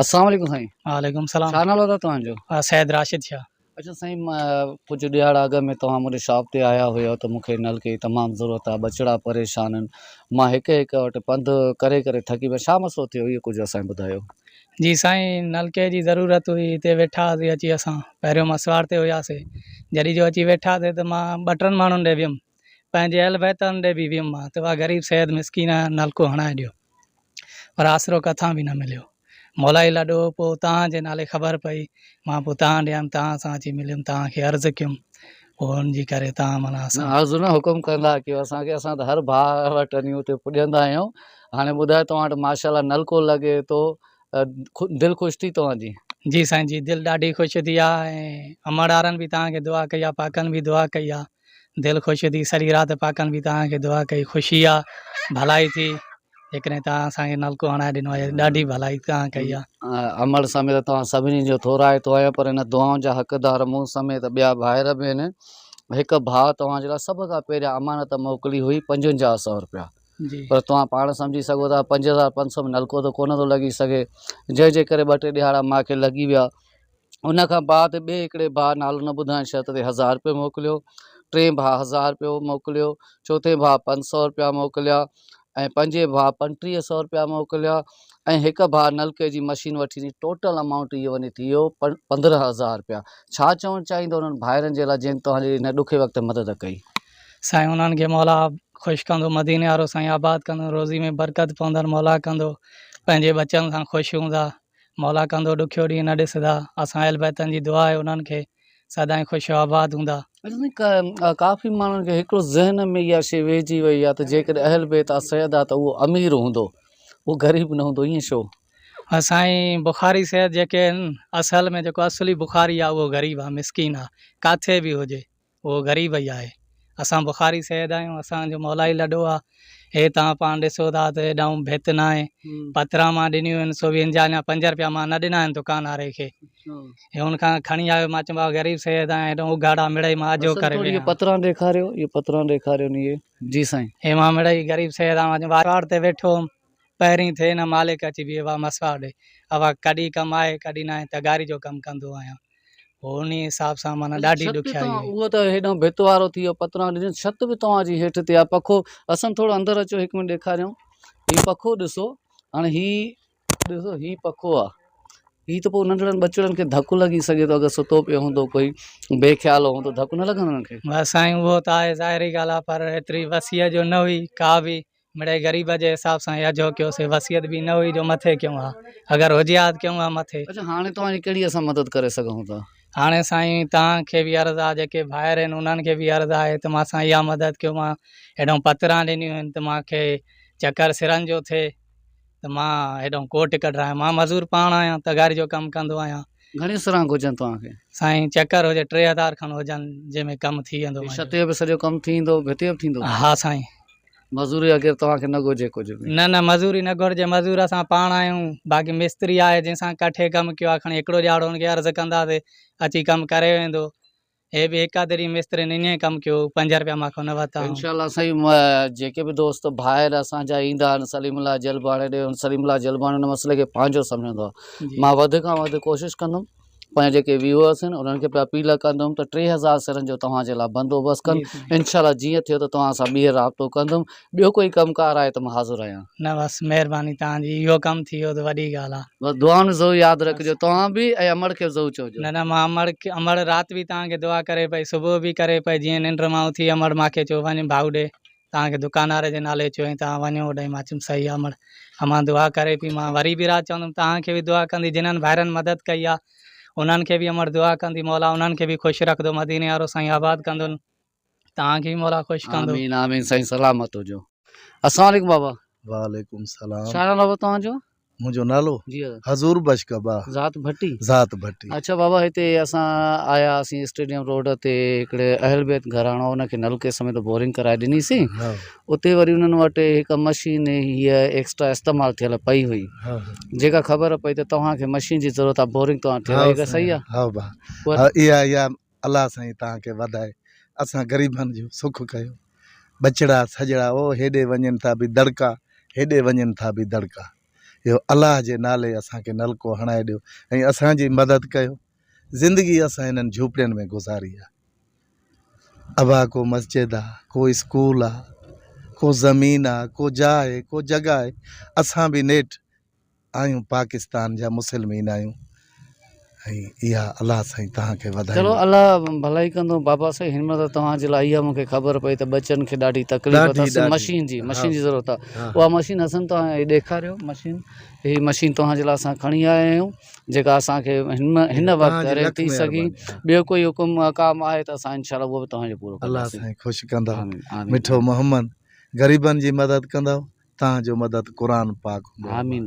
السلام عليڪم سائين. وعليڪم السلام. ڇا نالو ادا توهان جو؟ سيد راشد شاهه. اچا سائين ڪجهه ڏهاڙا اڳ ۾ توهان منهنجي شاپ تي آيا هيا ته مون کي نلڪي جي تمام ضرورت آهي ٻچڙا پريشان آهن مان هڪ هڪ وٽ پنڌ ڪري ڪري ٿڪي پيو ڇا مسئلو ٿيو اهو ڪجهه اسان کي ٻڌايو. جي سائين نلڪي جي ضرورت هئي هتي ويٺا هئاسي اچي اسان پهريون مسواڙ تي هياسي جڏهن جو اچي ويٺاسي ته مان ٻه ٽن ماڻهن ڏي ويم پنهنجي اهل بيتن ڏي به ويم مان ته اها غريب سيد مسڪين آهيان نلڪو هڻائي ڏيو پر آسرو ڪٿان به نه مليو. مولائي لڏو پوء توهان جي نالي خبر پئي، مان پوء توهان ڏي آيم، توهان سان اچي مليم، توهان کي عرض ڪيم، پوء ان جي ڪري توهان معنيٰ نه عرض نه حڪم ڪندا ڪيو اسان کي، اسان ته هر ڀاء وٽ وڃي اتي پڄندا آهيون، هاڻي ٻڌايو توهان وٽ ماشاء الله نلڪو لڳي ٿو، دل خوش ٿي توهان جي؟ جي سائين جي دل ڏاڍي خوش ٿي آ ۽ امڙ وارن به توهان کي دعا ڪئي آ، پاڪن به دعا ڪئي آ. دل خوش ٿي سڄي رات پاڪن به توهان کي دعا ڪئي خوشي آ ڀلائي ٿي جيڪڏهن توهان اسان کي نلڪو هڻائي ڏنو آهي ڏاڍي ڀلائي توهان ڪئي آ. امڙ سميت توهان سڀني جو ٿورائتو آهيان پر ان دعائن جا حقدار مون سميت ٻيا ڀائر به آهن هڪ ڀاء توهان جي لاء سڀ کان پهريان امانت موڪلي هئي 55 سئو رپيا پر توهان پاڻ سمجهي سگهو ٿا 5500 ۾ نلڪو ته ڪونه ٿو لڳي سگهي جنهن جي ڪري ٻه ٽي ڏهاڙا مان کي لڳي ويا ان کان بعد ٻئي هڪڙي ڀاء نالو نه ٻڌائڻ شرط تي هزار رپيو موڪليو، ٽئين ڀاء هزار رپيو موڪليو، چوٿين ڀاء 500 رپيا موڪليا ۽ پنجين ڀاء 3500 رپيا موڪليا ۽ هڪ ڀاء نلڪي جي مشين وٺي ڏني ٽوٽل امائونٽ اهو وڃي ٿي ويو 15000 رپيا. ڇا چوڻ چاهيندو انهن ڀائرن جي لاء جن توهان جي هن ڏکي وقت مدد ڪئي. سائين انهن کي مولا خوش ڪندو مديني وارو سائين آباد ڪندو روزي ۾ برڪت پوندن مولا ڪندو پنهنجي ٻچن سان خوش هوندا. مولا ڪندو ڏکيو ڏينهن نه ڏسندا اسان اهل بيتن جي دعا آهي انهن کي سدائين خوش و آباد هوندا. ڪافي ماڻهن کي هڪڙو ذهن ۾ اها شيء ويهجي وئي آهي ته جيڪڏهن اهل بيت آ سيد آ ته اهو امير هوندو اهو غريب نه هوندو ائين ڇو؟ ها سائين بخاري سيد جيڪي آهن اصل ۾ جيڪو اصلي بخاري آ اهو غريب آ مسڪين آ ڪاٿي به هجي اهو غريب ئي آهي. اسان بخاري سيد آهيون، اسان جو مولائي لڏو آ. هي توهان پاڻ ڏسو ٿا ته هيڏانهن ڀت ناهي. پتران مان ڏنيون آهن، سو به ان جا اڃا پنج رپيا مان نه ڏنا آهن دڪان واري کي. هي ان کان کڻي آيو، مان چيم بابا غريب سيد آهيان، هيڏانهن اگهاڙا مڙئي مان اجهو ڪري ويهان. اهي پتران ڏيکاريو، اهي پتران ڏيکاريو ني اهي. جي سائين. هي مان مڙئي غريب سيد آهيان، مان چيم واڙ تي ويٺو هوم، پهرين ٿئي نه مالڪ اچي بيهي وا مسواڙ ڏي. اوا ڪڏهن ڪم آهي ڪڏهن ناهي، تغاري جو ڪم ڪندو آهيان. پوء انهي حساب سان معنيٰ ڏاڍي ڏکيائي هئي. اهو ته هيڏانهن ڀت وارو ٿي ويو، پتران ڏنيون، ڇت به توهان جي هيٺ تي آهي، پکو اسان ٿورو اندر اچو هڪ منٽ ڏيکاريون، هي پکو ڏسو، هاڻي هي ڏسو هي پکو آهي، هي ته پوء ننڍڙن ٻچڙن کي ڌڪ لڳي سگهي ٿو اگر ستو پيو هوندو ڪوئي بي خيال هوندو ڌڪ نه لڳندو انهن کي؟ بس سائين اهو ته آهي ظاهري ڳالهه آهي پر ايتري وسيع جو نه هئي ڪا به مڙئي غريب جي حساب سان اجهو ڪيوسي وصيت به نه هئي جو مٿي ڪيون ها اگر هجي ها ته ڪيون ها مٿي. اڇا هاڻي توهان جي ڪهڙي اسان مدد ڪري سگهون ٿا. هاڻي سائين توهان کي به عرض آ جيڪي ڀائر آهن انهن کي به عرض آهي ته مان سان اها مدد ڪيو مان هيڏانهن پتران ڏنيون آهن ته مان کي چڪر سرن جو ٿئي ته مان هيڏانهن ڪوٽ ڪڍرايان مان مزور پاڻ آهيان تغاري جو ڪم ڪندو آهيان. گهڻي سران گهرجن توهان کي. سائين چڪر هجي 3000 کن هجن جنهن ۾ ڪم ٿي ويندو. ڇت جو به سڄو ڪم ٿي ويندو ڀتي جو به ٿيندو. ها سائين. مزوري وغيره توهان کي نه گهرجي ڪجهه به. نه نه مزوري نه گهرجي مزور اسان پاڻ آهيون باقي مستري آهي جنهن سان ڪٺي ڪم ڪيو آهي کڻي هڪڙو ڏهاڙو ان کي عرض ڪنداسي اچي ڪم ڪري ويندو هي به هڪ اڌ ڏينهن مسترين ائين ئي ڪم ڪيو پنج رپيا مان کان نه ورتا. انشاء الله سائين جيڪي به دوست ڀائر اسان جا ايندا آهن سليم الله جلباڻي ڏي سليم الله جلباڻي ان مسئلي کي پنهنجو سمجهندو آهي مان وڌ کان وڌ ڪوشش ڪندم پنهنجا جيڪي ويوئرس آهن انهن کي به اپيل ڪندم ته 3000 سرن جو توهان جي لاء بندوبست ڪن انشاء الله جيئن ٿيو ته توهان سان ٻيهر رابطو ڪندم ٻيو ڪوئي ڪم ڪار آهي ته مان حاضر آهيان. نه بس مهرباني توهان جي اهو ڪم ٿي ويو ته وڏي ڳالهه آهي. بس دعائن ۾ ضرور ياد رکجو توهان به ۽ امڙ کي به ضرور چئجو. نه نه مان امڙ کي امڙ رات به توهان کي دعا ڪري پئي صبح به ڪري پئي جيئن ننڊ مان اٿي امڙ مان کي چيو وڃ ڀائو ڏي توهان کي دڪاندار جي نالي چيو ۽ توهان وڃو اوڏانهن مان چيم صحيح آ امڙ امان دعا ڪري پئي مان وري به رات چوندم توهان کي به دعا ڪندي جنھن ڀائرن مدد ڪئي آ انهن کي به امڙ دعا ڪندي مولا انهن کي به خوش رکندو مديني وارو سائين آباد ڪندن توهان کي به مولا خوش ڪندو. آمين آمين سائين سلامت هجو. السلام عليڪم بابا. وعليڪم السلام. ڇا نالو بابا توهان جو؟ منهنجو نالو جي حضور بخش قبا. ذات ڀٽي. ذات ڀٽي. اڇا بابا هتي اسان آيا هئاسين اسٽيڊيم روڊ تي هڪڙي اهل بيت گهراڻو ان کي نلڪي سميت بورنگ ڪرائي ڏني سين اتي وري انهن وٽ هڪ مشين هيء ايڪسٽرا استعمال ٿيل پئي هئي جيڪا خبر پئي ته توهان کي مشين جي ضرورت آهي بورنگ توهان ٺهرائي ته صحيح آهي. ها با اها اها الله سائين توهان کي وڌائي اسان غريبن جو سک ڪيو ٻچڙا سڄڙا او هيڏي وڃن ٿا به دڙڪا هيڏي وڃن ٿا به دڙڪا. اهو الله جي نالي اسان کي نلڪو هڻائي ڏيو ۽ اسان جي مدد ڪيو. زندگي اسان انهن جهوپڙين ۾ گذاري آ. ابا ڪو مسجد آ، ڪو اسڪول آ، ڪو زمين آ، ڪو جاء آهي، ڪو جڳهه آهي. اسان به نيٺ آهيون پاڪستان جا مسلمين آهيون ۽ اها الله سائين توهان کي چلو وڌائيندو. الله ڀلائي ڪندو بابا سائين هن مهل ته توهان جي لاء اها مونکي خبر پئي ته ٻچن کي ڏاڍي تڪليف ڏاڍي اٿس ڏاڍي مشين جي ها مشين جي ضرورت آهي ها اها مشين حسن توهان هي ڏيکاريو مشين هي مشين توهان جي لاء اسان کڻي آيا آهيون جيڪا اسان کي هن هن وقت توهان جي ارينج لک ٿي سگهي مهرباني ها ٻيو ڪوئي حڪم احڪام آهي ته اسان انشاء الله اهو به توهان جو پورو الله ڪنداسين سائين خوش ڪندو آمين آمين مٺو محمد غريبن جي مدد ڪندو توهان جو مدد قرآن پاڪ هوندو. آمين.